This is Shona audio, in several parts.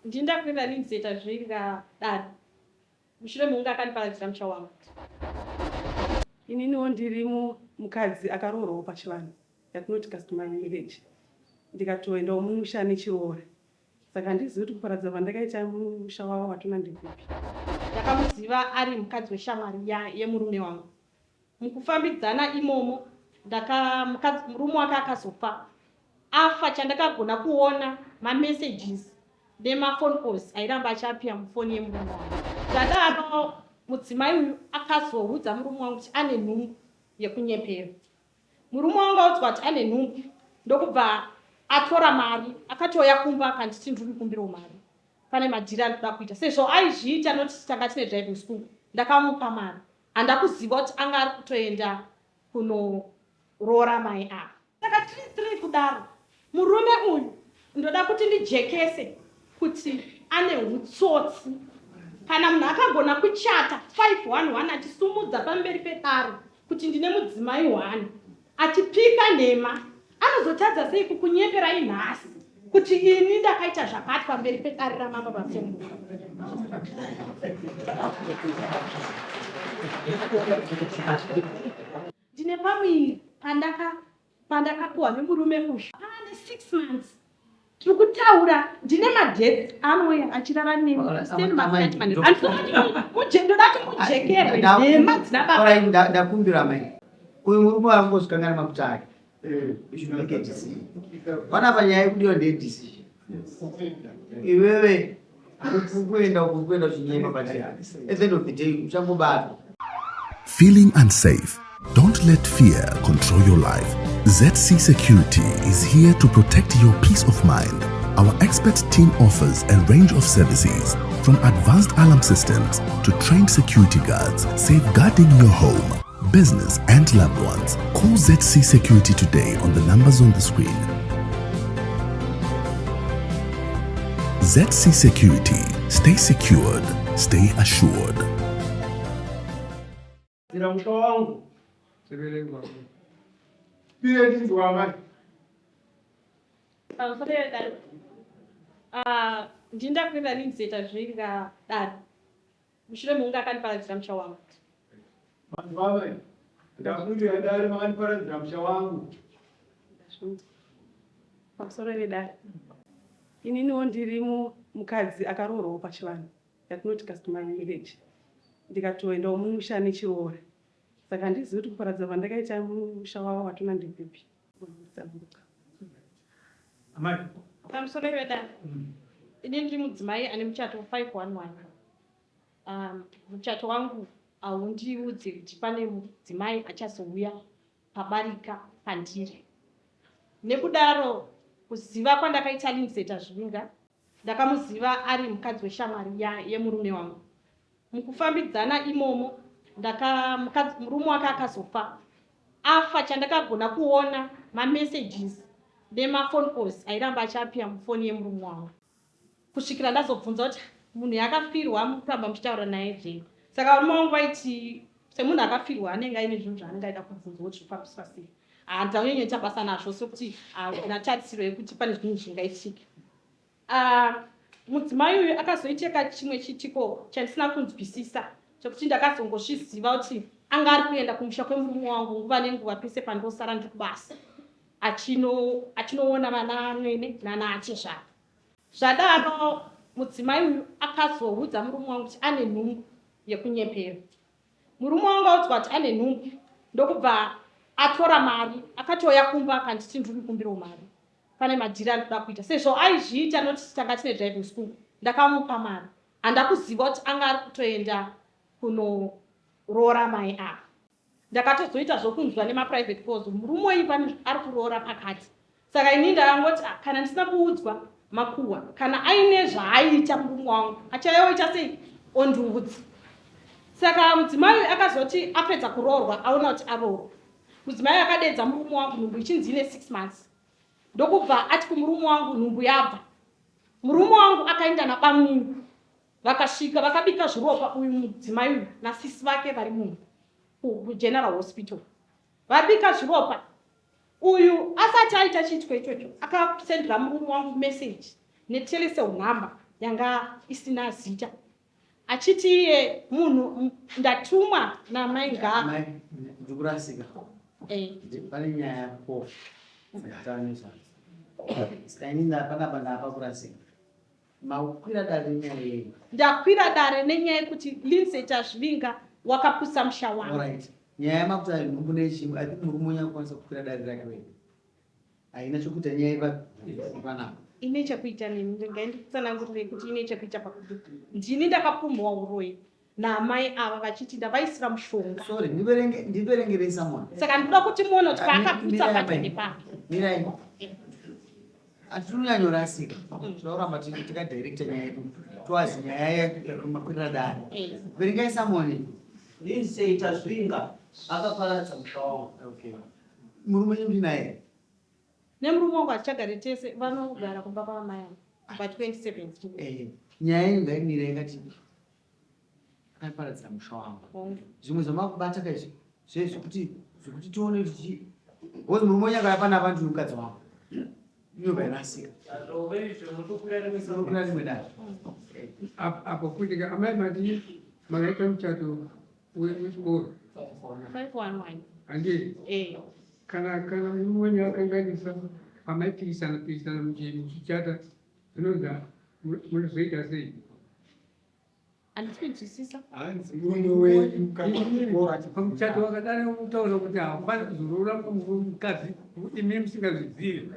Ndindakuenda nindizoita zvingadaro mushure mekunge akandiparadzira musha wangu. Ininiwo ndiri mukadzi akaroorwawo pachivanhu yatinoti customary marriage ndikatoendawo mumusha nechiroora saka handizivi kuti kuparadza kwandakaita musha wavo watona ndekupi. Ndakamuziva ari mukadzi weshamwari yemurume wangu. Mukufambidzana imomo ndaka mukadzi murume wake akazofa. Afa chandakagona kuona mamessages nemaphone calls airamba achiappear mufoni yemurume wangu. Zvadaro mudzimai uyu akazoudza murume wangu kuti ane nhumbu yekunyepera. Murume wangu audzwa kuti ane nhumbu ndokubva atora mari akatouya kumba akanditi ndiri kukumbirawo mari pane madhiri andinoda kuita sezvo aizviita noti tanga tine driving school ndakamupa mari handakuziva kuti anga ari kutoenda kunoroora mai ava. Saka tiri tiri kudaro murume uyu ndoda kuti ndijekese kuti ane utsotsi. Kana munhu akagona kuchata 511 achisumudza pamberi pedare kuti ndine mudzimai one achipika nhema anozotadza sei kukunyeperai nhasi kuti ini ndakaita zvakati pamberi pedare ramambo Masembuka. Ndine pamuviri pandaka pandakapuwa nemurume uyu pane 6 months tiri kutaura ndine madates anouya achirara neni ndoda kuti mujekerwe nhema dzina baba. Ndakumbira mai uyu murume wangozvikangana mafuta ake. You should make a decision. Panapa nyaya yekudiwa ndeye decision. Iwewe kuenda uku kuenda uchinyema but at the end of the day uchangobatwa. Feeling unsafe? Don't let fear control your life. ZC Security is here to protect your peace of mind. Our expert team offers a range of services from advanced alarm systems to trained security guards, safeguarding your home, business, and loved ones. Call ZC Security today on the numbers on the screen. ZC Security. Stay secured, stay assured. Zira musha wangu. Pire ndinzwa amai. Pamusoro pedare. Ah, ndindakuenda nindizoita zvingadaro mushure mekunge akandiparadzira musha wangu. Vanhu vamai. Ndakumbira dare makandiparadzira musha wangu. Pamusoro vedare. Ininiwo ndiri mukadzi akaroorwawo pachivanhu yatinoti customary marriage ndikatoendawo mumusha nechiroora saka handizivi kuti kuparadza kwandakaita musha wavo watona ndekupi. Amai. Pamusoro vedare. Ini ndiri mudzimai ane muchato 511. Muchato wangu haundiudzi kuti pane mudzimai achazouya pabarika pandiri. Nekudaro kuziva kwandakaita Lindsay Tazvinga ndakamuziva ari mukadzi weshamwari yemurume wangu. Mukufambidzana imomo ndaka mukadzi murume wake akazofa. Afa chandakagona kuona mamessages nemaphone calls airamba achiappear mufoni yemurume wangu. Kusvikira ndazobvunza kuti munhu yakafirwa mukuramba muchitaura naye zvei. Saka varume vangu vaiti semunhu akafirwa anenge aine zvinhu zvaanenge aida kubvunzwa kuti zvofambiswa sei. Handina kunyanya basa nazvo sekuti handina tarisiro yekuti pane zvinhu zvingaitika. Mudzimai uyu akazoiteka chimwe chiitiko chandisina kunzwisisa chekuti ndakazongozviziva kuti anga ari kuenda kumusha kwemurume wangu nguva nenguva pese pandosara ndiri kubasa achinoona vana mwene nana achizvara. Zvadaro mudzimai uyu akazoudza murume wangu kuti ane nhumbu yekunyepera. Murume wangu audzwa kuti ane nhumbu ndokubva atora mari akatouya kumba akanditi ndiri kukumbirawo mari pane madhiri andinoda kuita sezvo aizviita noti tanga tine driving school ndakamupa mari handakuziva kuti anga ari kutoenda kunoroora mai ava. Ndakatozoita zvokunzwa nemaprivate calls murume uyu pane ari kuroora pakati saka ini ndakangoti ah, kana ndisina kuudzwa makuhwa kana aine zvaaiita murume wangu achaiyoita sei ondiudza. Saka mudzimai uyu akazoti apedza kuroorwa aona kuti aroorwa mudzimai akadeedza murume wangu nhumbu ichinzi ine 6 months ndokubva ati kumurume wangu nhumbu yabva. Murume wangu akaenda nabamunini vakasvika vakabika zviropa uyu mudzimai uyu nasisi vake vari muno kuGeneral Hospital vabika zviropa uyu asati aita chiitiko ichocho akasendera murume wangu message netelecell number. yanga isina zita achiti iye munhu ndatumwa namai ngaa Mai, ndikurasika. Eh. Pane nyaya yako dzakataura Saka ini panapa ndapa kurasika. Makwira dare nenyaya yei? Ndakwira dare nenyaya yekuti Lindsay Tazvivinga wakapusa musha wangu. Alright. Nyaya yamakuti nhumbu nechimwe, I think murume wenyu akukwanisa kukwira dare rake wega. Haina chokuita nyaya ipa panapa. Ine chekuita nemi, regai ndikutsanangurire kuti ine chekuita pakuti ndini ndakapumhwa uroyi naamai ava vachiti ndavaisira mushonga. Sorry, ndiverenge ndiverengerei someone. Saka ndinoda kuti muone kuti paakaputsa Mirai, pacho amai. ndepapi. Mirai. Hatiri kunyanyorasika. Tinoda kuramba tikadirecta nyaya yedu. Towazi nyaya yemakwirira dare. Verengai someone. Lindsay Tazvinga akaparadza musha wangu. Okay. Murume wenyu ndinaye. Nemurume wangu hatichagari tese, vanogara kumba kwamai ava pa 2017. Eh, nyaya yenyu ngaimire yakati akaparadzira musha wangu. Zvimwe zvamakubata kaizvi zvezvekuti zvekuti tione kuti because murume wenyu akauya panapa ndiri mukadzi wangu. Inobva yarasika. Tinokwira rimwe dare. Apo kuti amai mati makaita muchato wechikoro. 511. Handii? Eh. Kana murume wenyu akanganisa pamaipikisana pikisana muchichata zvinonzi munozoita sei? Handisi kunzwisisa. Hanzi murume wenyu kana kuroora Pamuchato wakadai mutaura kuti haufani kuzoroora mukadzi imi musingazvizivi.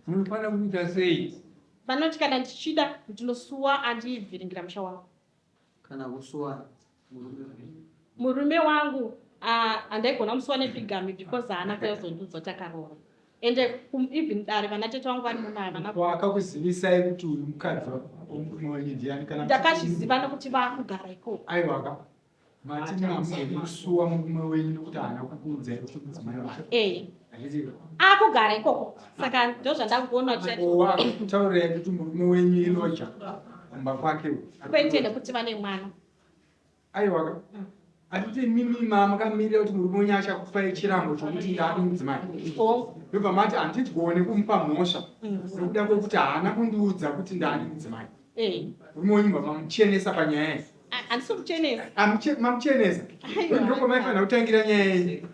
Munofanira kuita sei? Vanoti kana ndichida ndinosuwa andivhiringira musha wangu. Kana kusuwa murume wenyu. Murume wangu handaigona kumusuwa nebigamy because haana kuyozondiudza kuti akaroora. Ende even dare vana tete vangu vari muno havana Wakakuzivisai kuti uyu mukadzi wemurume wenyu ndiani kana Ndakazviziva nekuti vakugara ikoko. Aiwaka. Mati mamuri kusuwa murume wenyu nekuti haana kukuudzai kuti mudzimai wake. Eh. Handiti? Akugara ikoko. Saka ndozvandakuona kuti Wakutaurirai kuti murume wenyu iloja kumba kwake. Kwete nekuti vane mwana. Aiwaka. Handiti imimi makamirira kuti murume wenyu achakupai chirango chokuti ndaane mudzimai. Ndobva mati handigone kumupa mhosva nekuda kwekuti haana kundiudza kuti ndaane mudzimai. Murume wenyu mabva mamuchenesa panyaya iyi. Handisi kumuchenesa. Mamuchenesa. Aiwa. Ndoko maifanira kutangira nyaya iyi.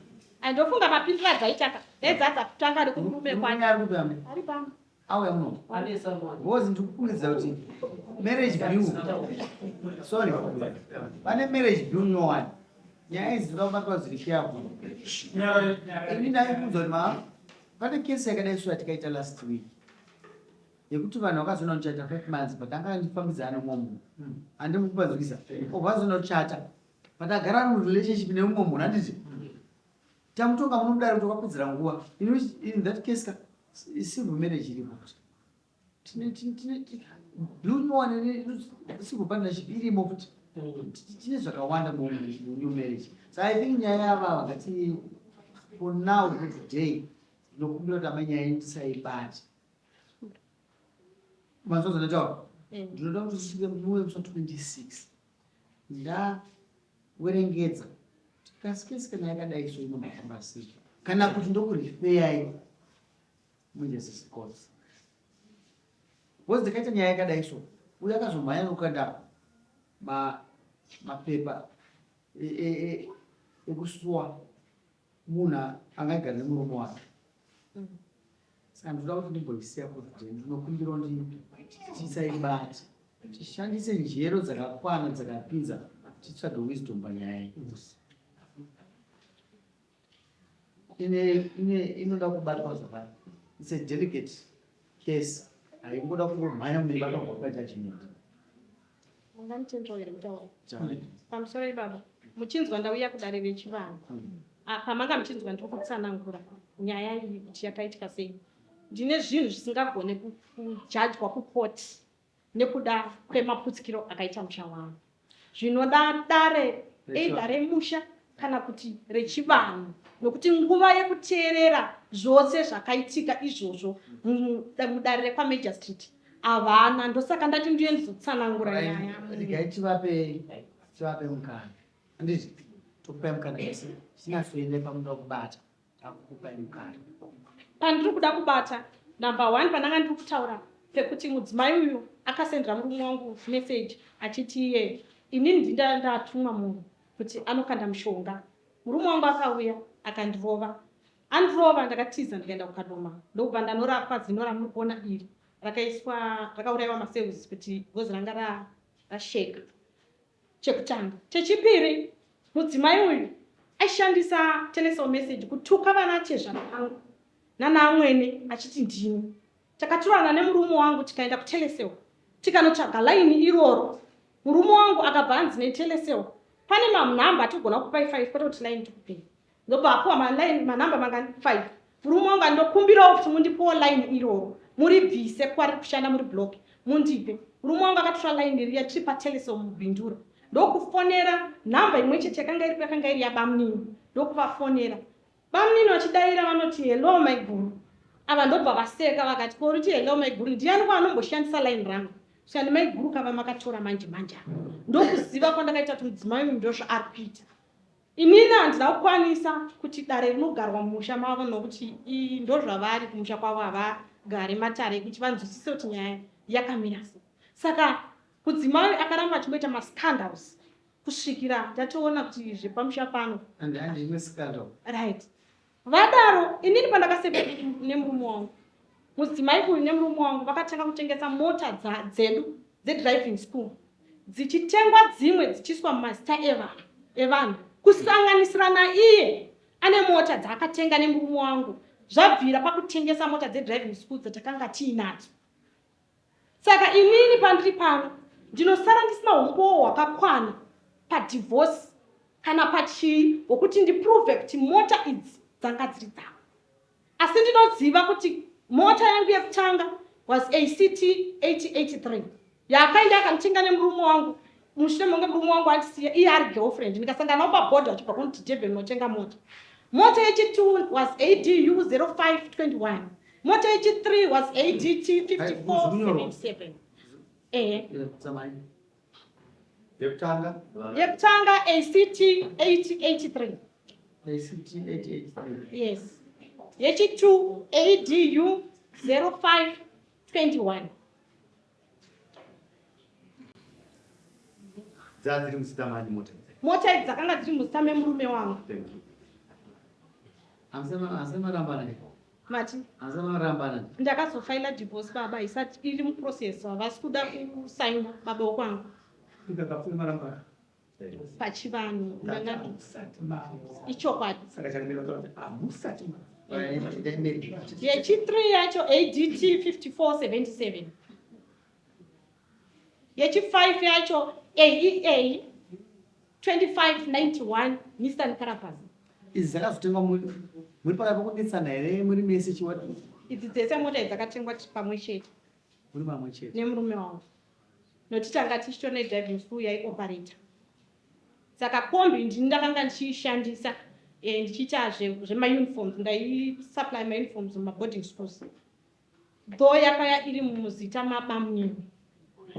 Ndofunga mapindura dzaitaka. Dai dzadza kutanga nekumurume kwake. Ari kupi amai? Ari pano. Auya muno. Because ndikufungidzira kuti marriage bill. Sorry. Pane marriage bill nyowani. Nyaya idzi dzinoda kubatwa zviri careful. Ini ndaikuudza kuti pane kesi yakadai so yatikaita last week. Yekuti vanhu vakazoona kuchata 5 months but anga andifambidzana nemumwe munhu. Handimi kupanzwisa. Obva azoona kuchata. But agara ari murelationship nemumwe munhu handiti? Tamutonga munomudare kuti wakapedzera nguva. In which, in that case ka, civil marriage iripo. Tine blue nyowani civil partnership irimo futi. Tine zvakawanda mu new marriage. So I think nyaya yava vakati for now for today ndinokumbira kuti amai nyaya yenyu tisaibate. Manzwa zvandataura? Ndinoda kuti tisvike muwe musi wa 26. Ndawerengedza kasi kana yakadai so inombofamba sei. Kana kuti ndokurifeyai muJesus Courts. Because ndikaita nyaya yakadai so, uyo akazomhanya nokukanda mapepa ekusuwa munhu angaigara nemurume wake. Saka ndinoda kuti ndimboisiya kuti ndinokumbira kuti tisaibate. Tishandise njero dzakakwana dzakapinza titsvage wisdom panyaya iyi. Inoda kubatwa zvakanaka. It's a delicate case. Haingoda kungomhanya munoibata kubva pajudgment. Munganditenderawo here kutaura? Pamusoro ibaba, muchinzwa ndauya kudare rechivanhu. Pamanga muchinzwa ndiri kutsanangura nyaya iyi kuti yakaitika sei. Ndine zvinhu zvisingagone kujajwa kukoti nekuda kwemaputsikiro akaita musha wangu. Zvinoda dare either remusha kana kuti rechivanhu, nokuti nguva yekuteerera zvose zvakaitika izvozvo mudare rekwaMajor Street havana. Ndosaka ndati ndiye ndizotsanangura nyaya. Regai tivape mukana. Handiti tokupai mukana ese tisingasoende pamunoda kubata. Takukupai mukana. Pandiri kuda kubata number 1 pandanga ndiri kutaura pekuti mudzimai uyu akasendera murume wangu message achiti iye inini ndinda ndatumwa munhu kuti anokanda mushonga. Murume wangu akauya akandirova. Andirova ndakatiza ndikaenda kuKadoma ndokubva ndanorapwa zino ramuri kuona iri rakaiswa rakauraiwa macells kuti because ranga rasheka. Chekutanga. Chechipiri, mudzimai uyu aishandisa Telecel message kutuka vana tezvara vangu nana amwene achiti ndini. Takaturana nemurume wangu tikaenda kuTelecel tikanotsvaga line iroro. Murume wangu akabva anzi neTelecel pane manhamba atigona kukupai 5 kwete kuti line tikupei. Ndobva apuwa maline manhamba mangani 5. Murume wangu andokumbirawo kuti mundipewo line iroro muribvise kwariri kushanda muri block mundipe. Murume wangu akatora line riya tiri paTelecel muBindura ndokufonera nhamba imwe chete yakanga iripo yakanga iri yabamunini ndokuvafonera. Bamunini vachidaira vanoti hello maiguru. Ava ndobva vaseka vakati ko uriti hello maiguru ndiyani ko anomboshandisa line rangu svikani maiguru kava makatora manje manje apa. Ndokuziva kwandakaita kuti mudzimai uyu ndozvaari kuita. Inini handina kukwanisa kuti dare rinogarwa mumusha mavo nokuti ndozvavari kumusha kwavo havagare matare ekuti vanzwisise kuti nyaya yakamira sei. Saka mudzimai akaramba achingoita mascandals kusvikira ndatoona kuti zvepamusha pano right. Vadaro inini pandakasepa nemurume wangu mudzimai uyu nemurume wangu vakatanga kutengesa mota dzedu dzedriving school dzichitengwa dzimwe dzichiiswa mumazita evanhu kusanganisira naiye ane mota dzaakatenga nemurume wangu zvabvira pakutengesa mota dzedriving school dzatakanga tiinadzo. Saka inini pandiri pano ndinosara ndisina umbowo hwakakwana padivorce kana pachii hwokuti ndiprove kuti mota idzi dzanga dziri dzangu. Asi ndinoziva kuti mota yangu yekutanga was ACT 8083 yaakaenda akanitenga nemurume wangu mushure monge murume wangu andisiya iye ari girlfriend ndikasangana navo pabhodha vachibva kunoti Durban unotenga mota. Mota yechi2 was ADU 0521. Mota yechi3 was ADT 5477. Ehe. Yekutanga? Yekutanga ACT 8083. ACT 8083. Yes. Yechi2 ADU 0521. Dzanga dziri muzita mani mota idzi? Mota idzi dzakanga dziri muzita memurume wangu. Thank you. Hamusati marambana here? Mati? Hamusati marambana? Ndakazofaila divorce baba isati iri muprocess havasi kuda kusaina baba wokwangu. Ndakafuna marambana. Pachivanhu ndanga ichokwadi. Saka chakamira kuti hamusati Yechi3 yacho ADT 5477. Yechi5 yacho AEA 2591 Nissan Caravan. Idzi dzakazotengwa muri pakati pokunetsana here muri mese chiwati? Idzi dzese mota idzi dzakatengwa pamwe chete. Muri pamwe chete. Nemurume wangu. Nokuti tanga tichitori nedriving school yaioperata. Saka kombi ndini ndakanga ndichiishandisa eh, ndichiita zvemauniforms ndaisupply mauniforms mumaboarding schools. Though yakaya iri muzita mabamunini.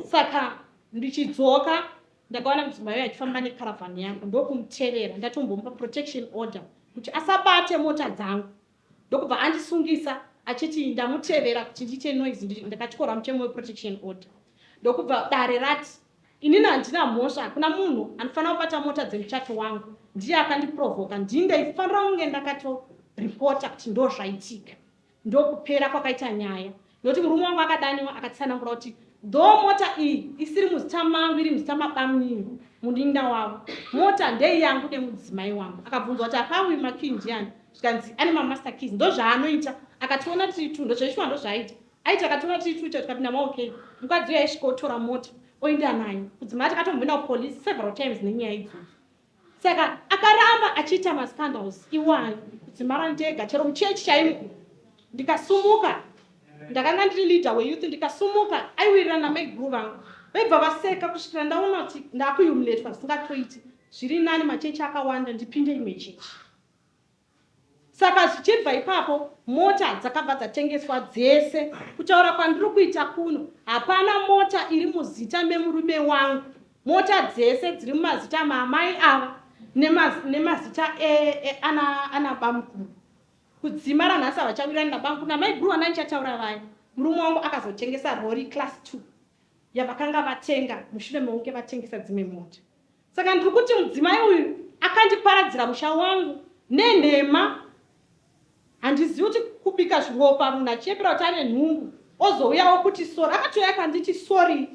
Saka ndichidzoka ndakaona mudzimai uyu achifamba necaravan yangu ndokumutevera ndatombomupa protection order kuti asabate mota dzangu ndokubva andisungisa achiti ndamutevera kuti ndiite noise ndakatyora mutemo weprotection order ndokubva dare rati inini handina mhosva hakuna munhu anofanira kubata mota dzemuchato wangu ndiye akandiprovoka ndini ndaifanira kunge ndakatoripota kuti ndozvaitika Ndokupera kwakaita nyaya nokuti murume wangu akadaniwa akatsanangura kuti though mota iyi isiri muzita mangu iri muzita mabamunini munin'ina wavo mota ndeyangu nemudzimai wangu. Akabvunzwa kuti apa uyu makey ndiani zvikanzi ane mamaster keys ndozvaanoita akationa tiri two ndozvaishuwa ndozvaaita aiti akationa tiri two tikapinda maok mukadzi uyu aisvika otora mota oenda nayo kudzimai takatomboenda kupolice several times nenyaya idzodzo Saka akaramba achiita mascandals iwayo kudzimara ndega chero muchechi chaimo ndikasumuka ndakanga ndiri leader weyouth ndikasumuka aiwirirana namaiguru vangu vaibva vaseka kusvikira ndaona kuti ndakuhumiliatwa zvisingatoiti zviri nani machechi akawanda ndipinde imwe chechi Saka zvichibva ipapo mota dzakabva dzatengeswa dzese. Kutaura kwandiri kuita kuno hapana mota iri muzita memurume wangu. Mota dzese dziri mumazita maamai ava nemazita ana, ana bamukuru. Kudzima ranhasi havachawirirani nabamukuru namaiguru vana ndichataura vaya. Murume wangu akazotengesa rori class 2 yavakanga vatenga mushure mekunge vatengesa dzimwe mota. Saka ndiri kuti mudzimai uyu akandiparadzira musha wangu nenhema. Handizivi kuti kubika zviropa munhu achiyepera kuti ane nhumbu ozouyawo kuti sorry. Akatouya akanditi sorry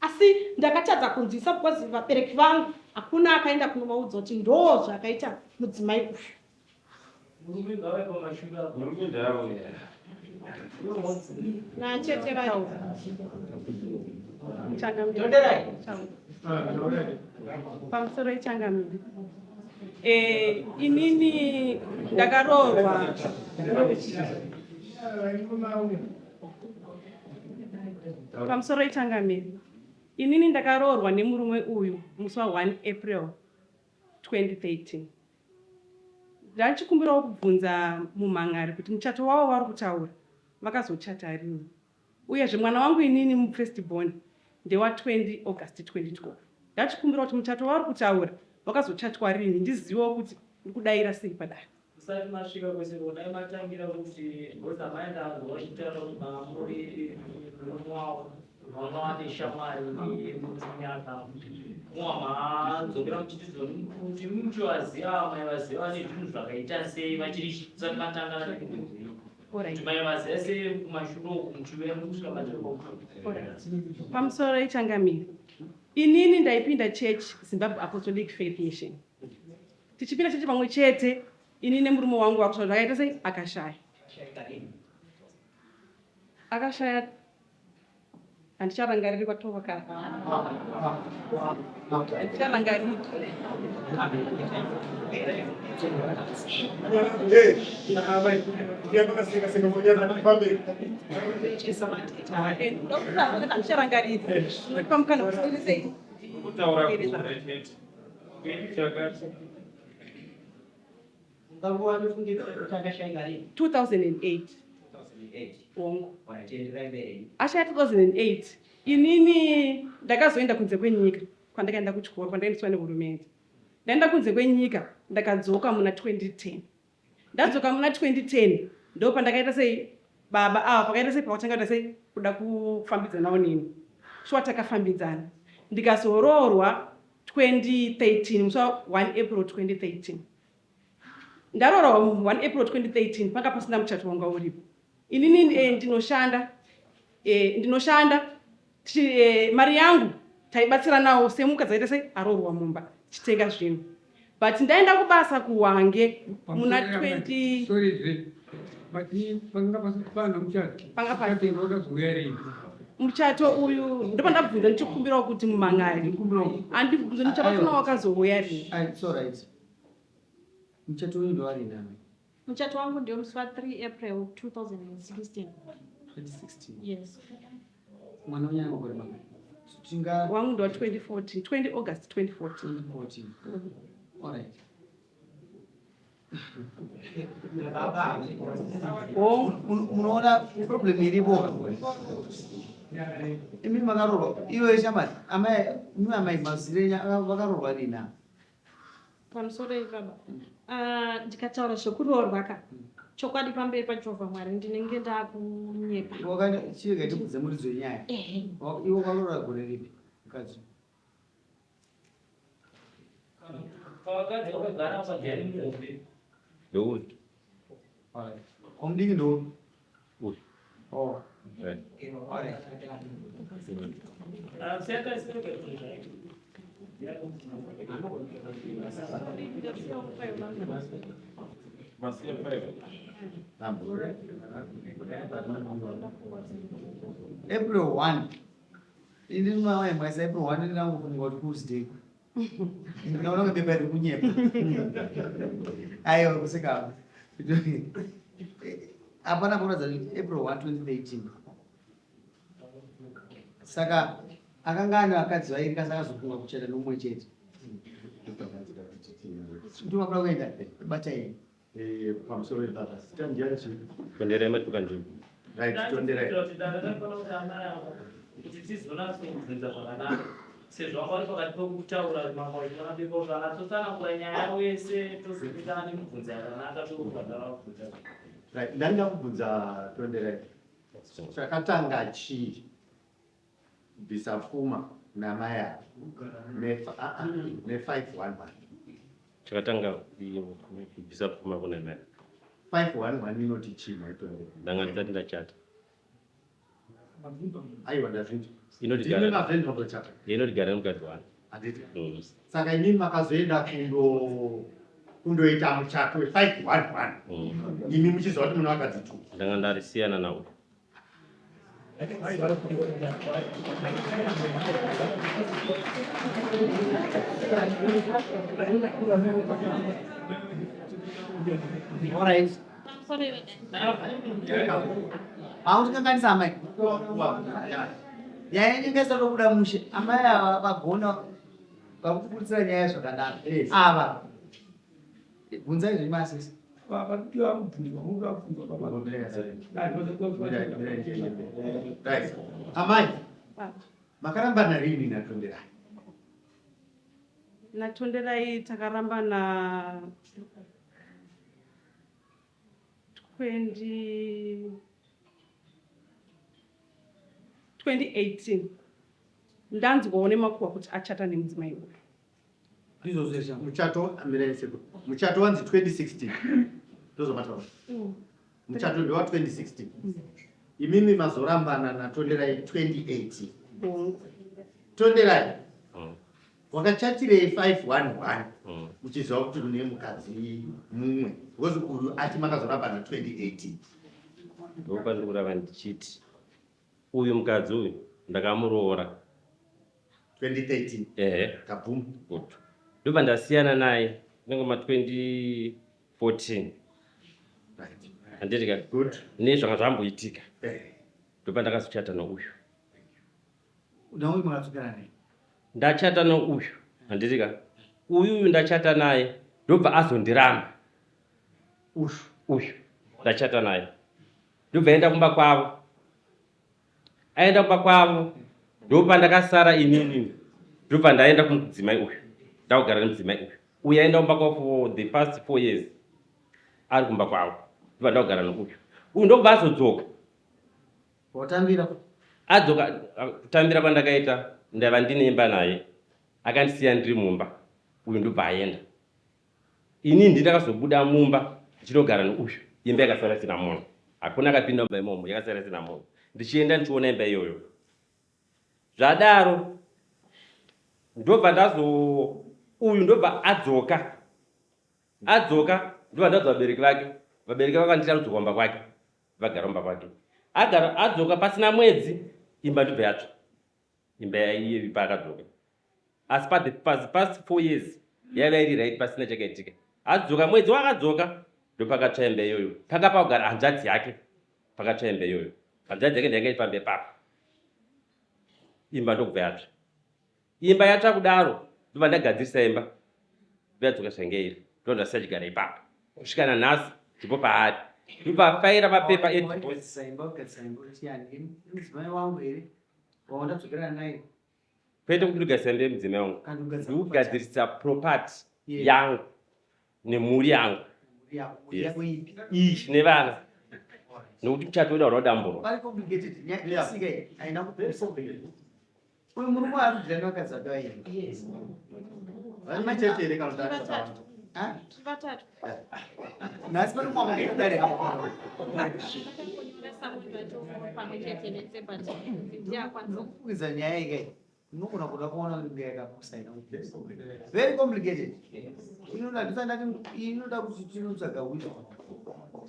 asi ndakatadza kunzwisa because vabereki vangu hakuna akaenda kunovaudza kuti ndoo zvakaita mudzimai uyu. Murume ngave pamashure apo. Murume ndauya. Nachete vari. Changamire. Pamusoro ichangamire. Eh, inini ndakaroorwa pamusoro ichangamire. Inini ndakaroorwa nemurume uyu musi wa 1 April 2013. Ndachikumbirawo kubvunza mumhan'ari kuti muchato wavo vari kutaura vakazochata rini uyezve mwana wangu inini mufirst born ndewa 20 August 2012. Ndachikumbira kuti muchato wavari kutaura wakazochatwa rini ndizivewo kuti ndikudaira sei padare. Musati masvika kwese ko dai matangira kuti because amai ndanzwa vachitaura kuti bamuri murume wavo vanga vane shamwari nemunyaka muwa madzokera muchiti zvoni kuti muchivaziva mai vaziva vane zvinhu zvakaita sei vachiri musati matangana kuti mai vaziva sei kumashure uku muchiuya kusvika matiri Pamusoro ichangamire. Inini ndaipinda church Zimbabwe Apostolic Faith Mission. Tichipinda chechi pamwe chete ini nemurume wangu wakusvika zvakaita sei akashaya. Akashaya handicharangariri kwatova kare. Handicharangariri. Handicharangariri. Pamukana sei? Kutaura kure chete. Chakati. Unganguva anofungidzira kuti akashaika rini? 2008. 2008. Hongu. Watenderai mberi. Ashaya 2008. Inini ndakazoenda kunze kwenyika kwandakaenda kuchikoro kwandaendeswa nehurumende. Ndaenda kunze kwenyika ndakadzoka muna 2010. Ndadzoka muna 2010 ndo pandakaita sei baba ava pakaita sei pakatanga kuita sei kuda kufambidzanawo neni. Shuwa takafambidzana. Ndikazoroorwa 2013 musi wa 1 April 2013. Ndaroorwa 1 April 2013 panga pasina muchato wanga uripo. Inini ndinoshanda ndinoshanda mari yangu taibatsiranawo semukadzi aita sei aroorwa mumba tichitenga zvinhu. But ndaenda kubasa kuHwange muna 20 Sorry zve. But panga pasina muchato. Panga pasina. Muchato wakazouya rini? Muchato uyu ndopandabvunza ndichikumbirawo kuti mumhan'ari. Andibvunza muchato pasina wakazouya rini. It's all right. Muchato uyu ndowarini amai? Muchato wangu ndio musi wa 3 April 2016. 2016. Yes. Mwana unyanya makore mangani? Tinga Wangu ndo 2014, 20 August 2014. 2014. All right. Hongu. Munoona problem iripo. Imi makaroorwa iwe shamwari amai imi amai mazire enyu vakaroorwa rini ava? Pamusoro baba. Ndikataura zvekuroorwa ka. Chokwadi pamberi paJehovha Mwari ndinenge ndakunyepa. Chirega tikudze muridzo yenyaya. Ehe. Iwe wakaroora gore ripi mukadzi? Pavakadzi vakagara pajani muhombe. Ndouyu. Alright. Wamudiki ndouyu? Uyu. Oh. Right. Alright. Siyata siyata zvayo. Masiya 5. April 1. Ini mai mwaisa April 1 ndinangofunga kuti Tuesday. Ndinaona kunge bepa riri kunyepa. Aiwa kuseka. Hapana kuratidza kuti April 1 2013. Saka akanga ane vakadzi vairi kasi akazofunga kuchata nomumwe chete. Ndinoda kuenda batai. Pamusoro ipapa zita ndiani chii? Tonderai matuka nzvimbo. Right, tonderai. Kuti dare rinofanira kuti amai ava kuti tizonatso-kubvunza zvakanaka sezvo vanga vari pakati pekutaura mamwe vachiona bepa kuti vanatsotsanangura nyaya yavo yese tozopindana nemibvunzo yakanaka tobhadhara vabvunza. Right, ndanga kubvunza Tonderai. Chakatanga chii? Kubvisa pfuma namai ava ne511. Chakatanga kubvisa pfuma kuna mai. 511 inoti chii maitonde? Ndanga ndisati ndachata. Aiwa ndazvinzwa. Inoti Ndimi mavhendwa kuchata. Inoti gara nemukadzi wangu. Handiti. Saka imimi makazoenda kundo kundoita muchato we 511. Imi muchiziva kuti mune vakadzi two. Ndanga ndarisiyana nawo. Alright. Hautikanganisa amai. Nyaya yenyu ingaisa tobuda mushe. Amai ava vagona vakutibuditsira nyaya zvakanaka. Ava bvunzai zvenyu masisi. Right. Amai, makarambana rini naTonderai? NaTonderai takarambana 20 2018 ndanzwawo nemakuhwa kuti achata nemudzimai uyu. Ndizvozvo here? Muchato mirai sekuru. Muchato wanzi 2016. Ndozvamataura. Muchato ndewa 2016. Imimi mazorambana naTonderai 2018. Hongu. Tonderai. Wakachatirei 511 uchiziva kuti une mukadzi mumwe because uyu ati makazorambana 2018. Ndopandiri kurava ndichiti uyu mukadzi uyu ndakamuroora 2013. Ehe. Kabvuma. Good. Ndobva ndasiyana naye inenge ma 2014. Right. Handiti ka? Good. Nezvanga zvamboitika. Eh. Ndobva ndakazochata nouyu. Nauyu makadzokera nei? Ndachata nouyu. Handiti ka? Uyu uyu ndachata naye ndobva azondiramba. Uyu. Uyu ndachata naye. Ndobva aenda kumba kwavo. Aenda kumba kwavo ndopandakasara inini. Ndobva ndaenda kumudzimai uyu. Ndakugara nemudzimai uyu. Uyu aenda kumba kwavo for the past 4 years. Ari kumba kwavo. Ndobva ndakugara nouyu. Uyu ndobva azodzoka. Watambira? Adzoka kutambira kwandakaita ndaiva ndine imba naye. Akandisiya ndiri mumba. Uyu ndobva aenda. Ini ndini ndakazobuda mumba ndichinogara neuyu. Imba yakasara isina munhu. Hakuna akapinda mumba imomo, yakasara isina munhu. Ndichienda ndichiona imba iyoyo. Zvadaro ndobva ndazo uyu ndobva adzoka. Adzoka ndobva ndaudza vabereki vake. Vabereki vakanditi anodzoka kumba kwake. Vagara kumba kwake. Agara adzoka pasina mwedzi imba ndobva yatsva. Imba yaiye paakadzoka. Asi pa the past, past 4 years yaiva iri right pasina chakaitika. Adzoka mwedzi waakadzoka ndopakatsva imba iyoyo. Panga pakugara hanzvadzi yake pakatsva imba iyoyo. Hanzvadzi yake ndiyanga iri pamba ipapo. Imba ndokubva yatsva. Imba yatsva kudaro ndobva ndagadzirisa imba. Ndoyadzoka zvainge iri. Ndobva ndasiya ipapo. Kusvika nanhasi ndipo paari. Ndobva afaira mapepa edivorce. Wagadzirisa imba, wagadzirisa imba kuti yani mudzimai wangu here wawandadzokerana naye? Kwete kuti ndigadzirisa imba yemudzimai wangu. Kana kugadzirisa Ndikugadzirisa property Yeah. yangu nemhuri yangu. Mhuri yako, mhuri Yes. yako ipi? Iyi nevana. Nokuti muchato wedu hauna kudamburwa. Pari complicated. Nyaya isika iyi haina kupesa. Uyu murume ari kudya nevakadzi vake vairi. Yes. Vane chete here kana kuti akawanda? Ah? Tiri vatatu. Nhasi pane mumwe akadare apa. Ndakanyora someone vacho pamwe chete nese but ndiye akwanisa. Ndokupikidza nyaya iyi kai. Unogona kuda kuona kuti nge yakapusa ina. Very complicated. Inoda ndisati ndati inoda kuti tinotsvaga wisdom.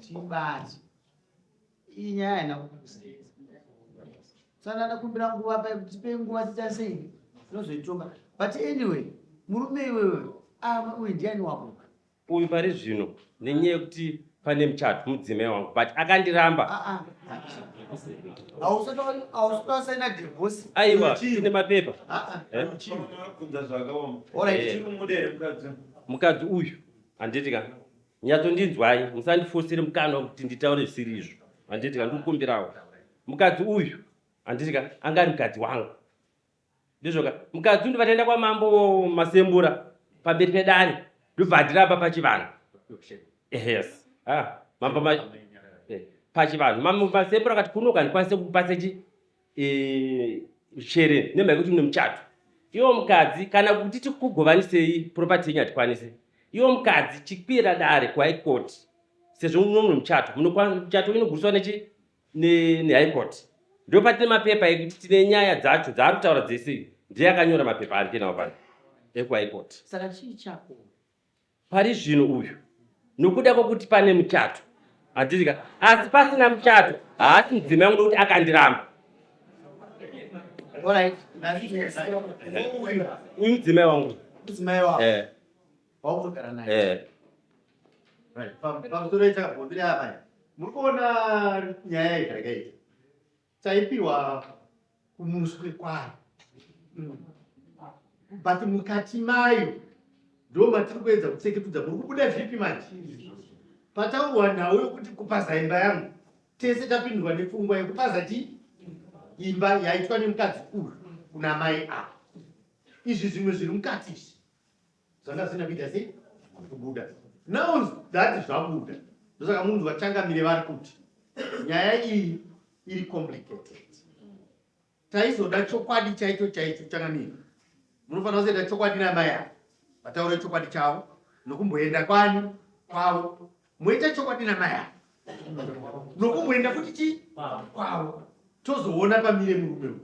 Tibate. Iyi nyaya haina kupusa. Saka ndakumbira nguva pa tipe nguva tiita sei tinozoitonga. But anyway, murume iwewe ah uyu ndiani wako? Uyu pari zvino nenyaya yekuti pane muchato mudzimai wangu but akandiramba. Ah ah. Hausati wasaina divorce. Aiwa, tine mapepa. Ah ah. Eh? Bvunza zvakaoma. Alright. Eh. Chiri kumuda here mukadzi? Mukadzi uyu handiti ka nyatsondinzwai musandifosere mukana wekuti nditaure zvisiri izvo handiti ka ndikukumbirawo mukadzi uyu handiti ka anga ari mukadzi wangu ndizvo ka mukadzi uyu ndobva taenda kwamambo Masembura pamberi pedare ndobva andiramba pachivanhu yes ah, mambo ma eh. Pachivanhu mambo Masembura akati kuno handikwanise kukupa sechi e, shere nemhaka yekuti mune muchato. Iwo mukadzi kana kuti tikugovanisei property yenyu hatikwanise. Iwo mukadzi chikwira dare kuhigh court sezvo muno mune muchato munokwanisa muchato inoguriswa nechi nehigh court. Ndipo patine mapepa ekuti tine nyaya dzacho dzaari kutaura dzese ndiye akanyora mapepa ari kuendawo pano ekuhigh court. Saka chii chako? Pari zvino uyu nokuda kwokuti pane muchato handiti ka asi pasina muchato haasi mudzimai wangu nokuti akandiramba. Uyu mudzimai wangu. Mudzimai wako. Eh. Waunogara naye. Eh. Right. Pamusoro chakabhombira apa. Muri kuona nyaya iyi zvakaita. Taipiwa kumuswe kwayo. But mukati mayo ndo matiri kuedza kutseketudza muri kubuda zvipi manje? Pataurwa nhau yokuti kupaza imba yangu tese tapindwa nepfungwa yekupaza chii imba yaitwa nemukadzi uyu kuna mai ava. Izvi zvimwe zviri mukati izvi zvanga zvisina kuita sei kubuda now that zvabuda ndosaka munzwa changamire vari kuti nyaya iyi iri complicated taizoda chokwadi chaicho chaicho changamire munofanira kuzoita chokwadi namai ava vataure chokwadi chavo nokumboenda kwani kwavo moita chokwadi namai ava nokumboenda futi chii kwavo tozoona pamire murume uyu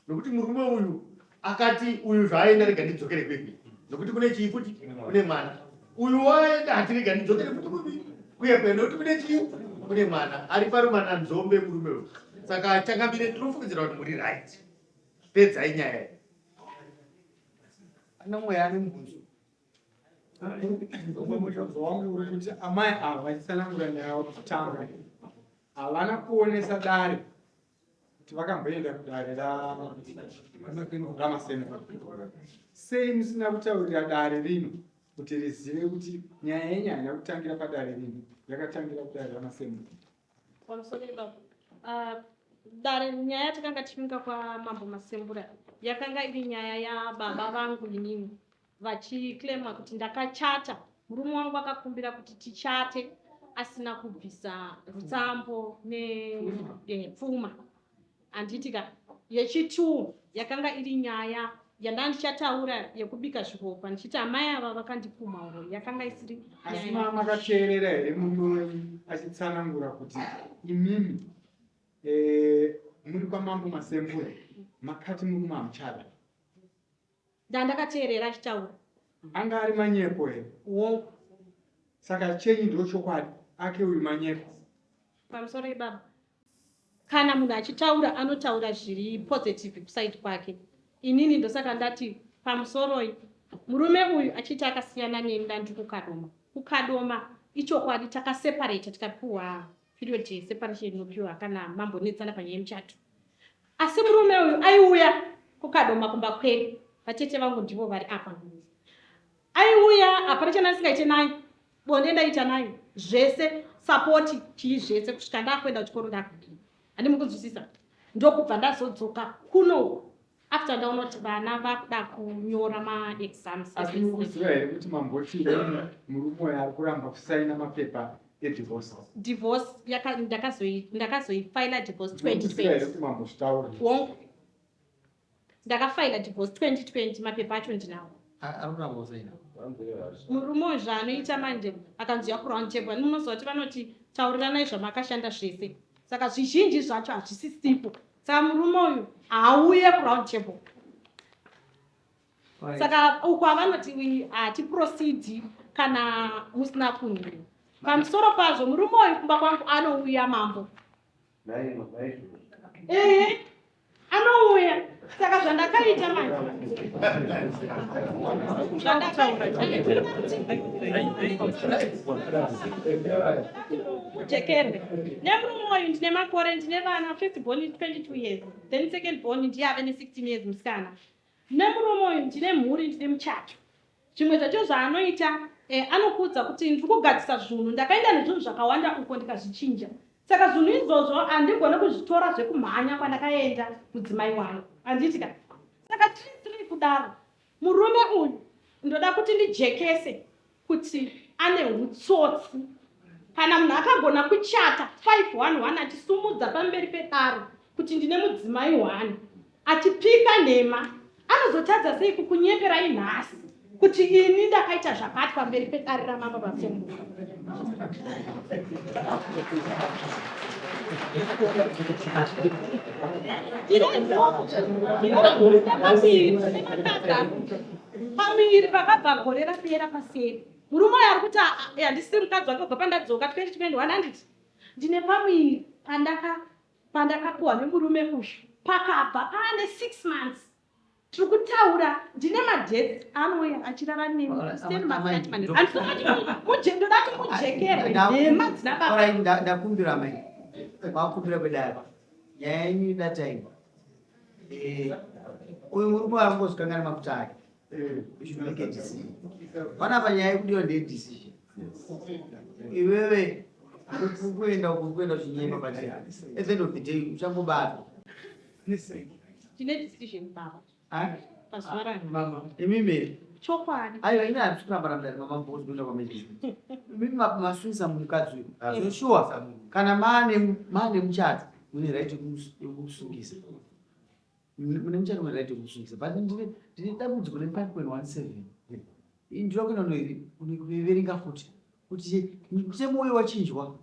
nokuti murume uyu akati uyu zvaaenda rega ndidzokere kwedu nokuti kune chii futi kune mwana uyu waenda hati rega ndidzokere futi kupi kuye kuye nokuti kune chii kune mwana ari parumana nzombe murume uyu saka changamire ndinofungidzira kuti muri right pedzai nyaya iyi Ano mweya ane mubvunzo. Umwe mubvunzo wangu uri kuti amai ava vachitsanangura nyaya kutanga havana kuonesa dare kuti vakamboenda kudare raMasemura. Sei musina kutaurira dare rino kuti rizive kuti nyaya yenyu haina kutangira padare rino, yakatangira kudare raMasemura? Pamusoro ipapo, ah, dare nyaya yatakanga tichimuka kwamambo Masembura yakanga iri nyaya yababa vangu inini vachiclaima kuti ndakachata murume wangu akakumbira kuti tichate asina kubvisa rutsambo nepfuma handiti ka yechitwo yakanga iri nyaya yandanga ndichataura yekubika zviropa ndichiti amai ava vakandipumha uroyi yakanga isiri Asi makateerera here murume wenyu achitsanangura kuti imimi eh, muri kwamambo Masembura makati murume hamuchada? Ndandakateerera achitaura. Anga ari manyepo here? Hongu. Saka chenyu ndo chokwadi, ake uyu manyepo. Pamusoro ibaba. Kana munhu achitaura anotaura zviri positive kuside kwake. Inini ndosaka ndati pamusoroi murume uyu achiti akasiyana neni ndandiri kukadoma. Kukadoma ichokwadi takaseparata tikapiwa period yeseparation inopiwa kana mambonetsana panyaya yemuchato. Asi murume uyu aiuya kukadoma kumba kwedu, vatete vangu ndivo vari apa. Aiuya hapana chandasingaite naye, bonde ndaita naye zvese, sapoti chii zvese kusvika ndakuenda kuchikoro ndakudii. Handimi kunzwisisa. Ndokubva ndazodzoka kuno after ndaona kuti vana vakuda kunyora maexams. Asi mukuziva here kuti mamboti murume uyo ari kuramba kusaina mapepa edivorce? Divorce ndakazoifaila divorce 2020. Here kuti mambozvitaura? Hongu. Ndakafaila divorce 2020 mapepa acho ndinawo. Ari kuramba kusaina. Murume uyu zvaanoita manje akanzi kuround table munoziva kuti vanoti tauriranai zvamakashanda zvese. Saka zvizhinji zvacho hazvisisipo. Saka murume uyu haauye kuround table. Saka uko avanoti hatiproceed kana musina kunhu. Pamusoro pazvo murume uyu kumba kwangu anouya mambo. Ehe anouya. Saka zvandakaita manje zvandakaitekerwe nemurume uyu ndine makore ndine vana first born 22 years then second born ndiye ave ne 16 years musikana nemurume uyu ndine mhuri ndine muchato Zvimwe zvacho zvaanoita eh, anokuudza kuti ndiri kugadzisa zvunhu ndakaenda nezvinhu zvakawanda uko ndikazvichinja saka zvinhu izvozvo handigone kuzvitora zvekumhanya kwandakaenda mudzimai wangu handiti ka saka tiri tiri kudaro murume uyu ndoda kuti ndijekese kuti ane utsotsi. Kana munhu akagona kuchata 511 achisumudza pamberi pedare kuti ndine mudzimai one achipika nhema, anozotadza sei kukunyeperai nhasi kuti ini ndakaita zvakati pamberi pedare ramambo Masembuka? Pamuviri pakabva gore rapera paseri. Murume uyo ari kuti handisiri mukadzi wake kubva pandadzoka 2021 handiti ndine pamuviri pandaka pandakapuwa nemurume uyu pakabva paane 6 months tiri kutaura ndine madates anouya achirara neni send mastatement andinoda kuti mujekerwe nhema dzina baba. Ndakumbira mai makumbira kwedare nyaya yenyu ida time. Eh, uyu murume angozvikangana mafuta ake. You should make a decision. Panapa nyaya yekudiwa ndeye decision. Iwewe kuenda uku kuenda uchinyema but at the end of the day uchangobatwa. Tine decision baba. Ah? Pazuva rani. Imimi. Chokwadi. Aiwa ini handisi kuramba ramdari mama mbozi kuenda kwamejisi. Imimi masungisa mukadzi uyu. So sure kana maane maane muchato mune right yekusungisa. Mune muchato mune right yekusungisa but ndine ndine dambudziko ne 5.17. Ndinoda kuenda kunoiverenga futi kuti mutemo uyu wachinjwa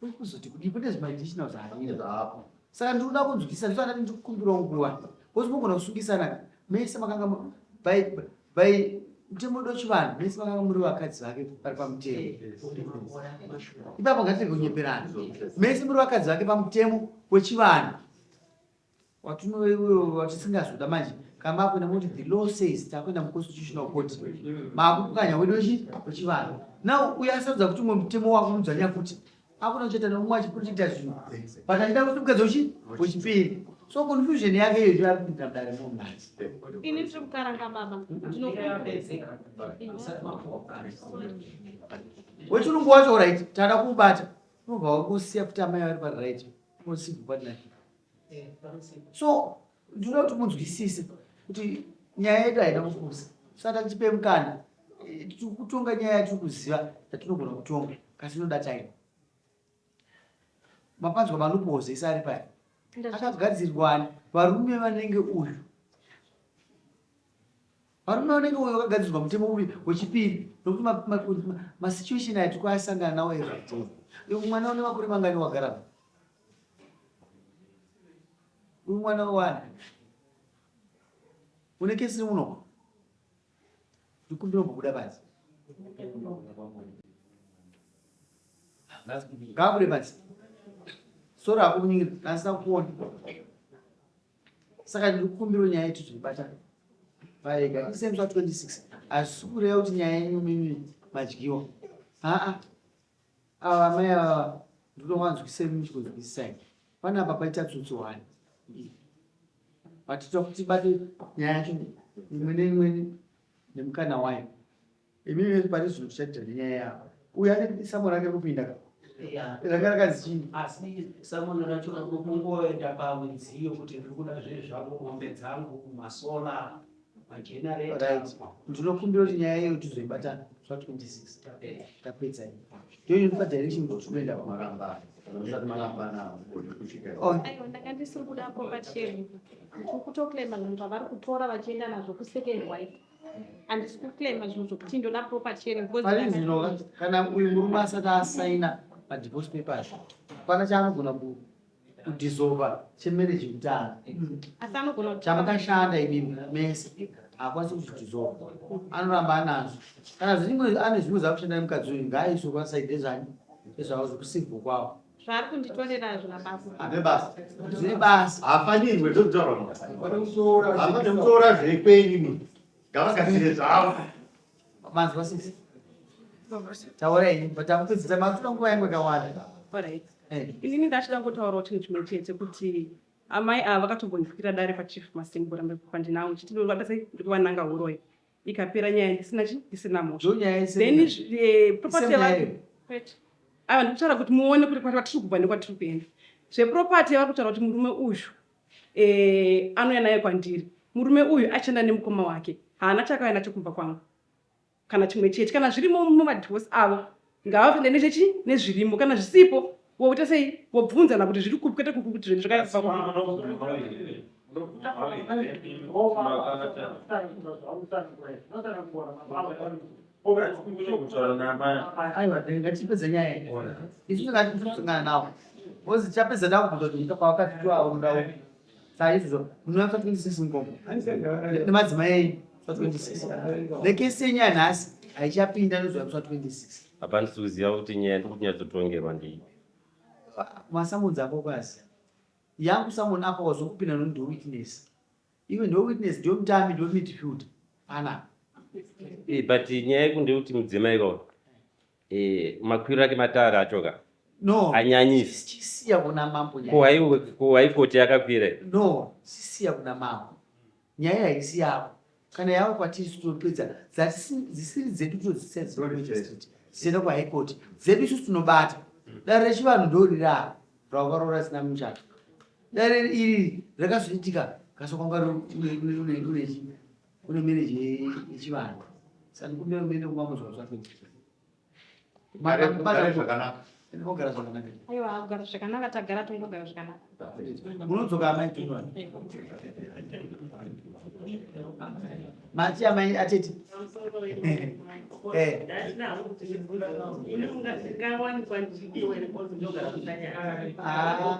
uri kuzoti kudii kune zvimaadditional zvaanyeapo. Saka ndinoda kunzwisisa ndisati ndati ndikukumbirawo nguva because munogona kusungisana mese makanga by by mutemo wedu wechivanhu mese makanga muri vakadzi vake vari pamutemo ipapo ngatirege kunyeperana mese muri vakadzi vake pamutemo wechivanhu watisingazoda manje kana makuenda moti the law says takuenda muconstitutional court maakupukanya wedu wechivanhu now uyo asarudza kuti umwe mutemo wako unodzvanya futi akuna kucheta neumwe achiprotecta zvinhu but achida kuti mukadzi wechi wechipiri so confusion yake iyo ndiyo ari kupindira mudare munhasi. Ini ndiri kukaranga baba wechirungu wacho right tada kuubata unobva wangosiya kuti amai vari paright unosibva partnership. So ndinoda kuti munzwisise kuti nyaya yedu haina kupusa. Saka tipe mukana eh, tiri kutonga nyaya yatiri kuziva yatinogona kutonga kasi inoda time. Mapanzwa maloopholes ese ari paya akagadzirwa varume vanenge uyu varume vanenge uyu vakagadzirwa mutemo upi wechipiri nokuti masituation aya tiri kuasangana nawo everyday. Uyu mwana une makore mangani wagara? Uyu mwana wewani une kesi muno ndikumbira kumbobuda panze ngaabude panze soro hako kunyingira ndasina kuona saka ndikukumbira nyaya yetu tinoibata paega isemusi wa 26 hazvisi kureva kuti nyaya yenyu mimi madyiwa haa Ava amai ava ndinovanzwisisa imi muchikunzwisisai. Panapa paita tsotsi one. But toda kuti tibate nyaya yacho imwe neimwe nemukana wayo. Imi vese pari zvino tichaita nenyaya yavo. Uyu ane samo rake kupinda ka. Ranga rakanzi chii? Asi samo racho kungoenda pamidziyo kuti ndiri kuda zvinhu zvangu, mombe dzangu, masola. Right. Ndinokumbira kuti nyaya iyo tizoibata zva 26 tapedza iyi. Ndiyo inotipa direction kuti tinoenda kumaramba. Aiwa ndanga ndisiri kuda property sharing. Ndiri kutoclaima zvinhu zvavari kutora vachienda nazvo kusecond wife. Handisi kuclaima zvinhu zvokuti ndoda property sharing because Pari zvino kana uyu murume asati asaina madivorce papers hapana chaanogona ku kudissolva chemarriage yekutanga asi anogona kuti chamakashanda imimi mese haakwanisi kuzvidissolva anoramba anazvo kana zvimwe ane zvimwe zvakushanda nemukadzi uyu ngaaiswe kwasaidi ezvani ezvavo zvekusivhu kwavo zvaari kunditorera hazvina basa Ane basa. Zvine basa. Hafanirwe zvokutaura munhu. Hafanirwe kutora zvekwenyu munhu. Ngavagadzire zvavo. Manzwa sisi. Taura henyu but takupedzisa makutoda nguva yangu yakawanda. Alright. Eh. Inini ndachida kungotaurawo chinhu chimwe chete kuti amai ava vakatombondikwira dare pachief Masengura pandinawo ndichiti ndovada sei ndikuvananga huroyi ikapera nyaya ndisina chi ndisina mhosva. Ndonyaya isiri Then nyaya. eh, property Same nyaya yavari iyo. Kwete. Ava ndikutaura kuti muone kuti kwatiri kubva nekwatiri kuenda. Zveproperty yavari kutaura kuti murume uyu eh, anouya naye kwandiri. Murume uyu achienda nemukoma wake. Haana chakauya nacho kumba kwangu. Kana chimwe chete. Kana zvirimo mumadivorce avo Ngavafende nechechi nezvirimo kana zvisipo woita sei wobvunzana kuti zviri kupi kwete kupi kuti zvinhu zvakabva Aiwa, ngatipedze nyaya iyi. Isu tingatosangana nawo. Because tichapedza ndakubvunza kuti kwawakati tiwawo mundau. Saka izvozvo munouya pa 26 mukoma. Nemadzimai enyu pa 26. Nekesi yenyu yanhasi haichapinda nozouya musi wa 26. Apa handisi kuziva kuti nyaya ndiri kunyatsotongerwa ndeipi. Masamonzi ako kwazi. Yangu samon apa wazokupinda nokuti ndo witness. Iwe ndo witness ndo mutami ndo midfield. Pana. Eh, but nyaya yeku ndeyekuti mudzimai ka eh, makwiro ake matare acho ka No. anyanyisa. Chisiya kuna mambo nyaya. Ko haiwe ko haikoti yakakwira. No, chisiya kuna mambo. Nyaya haisi yako. Kana yava kwatiri isu tinopedza dzisiri dzedu todzisiya dziri kumagistrate dzichienda kuhigh court. Dzedu isusu tinobata. Dare rechivanhu ndoriri apa rawakaroora risina muchato. Dare iri rakazoitika kasokwanga une marriage yechivanhu. Saka ndikumbira muende kumambo zvako. Mugare zvakanaka. Mogara zvakanaka. Aiwa, kugara zvakanaka tagara tongogara zvakanaka. Munodzoka amai Tunwa. Mati amai atete. Eh. Ah.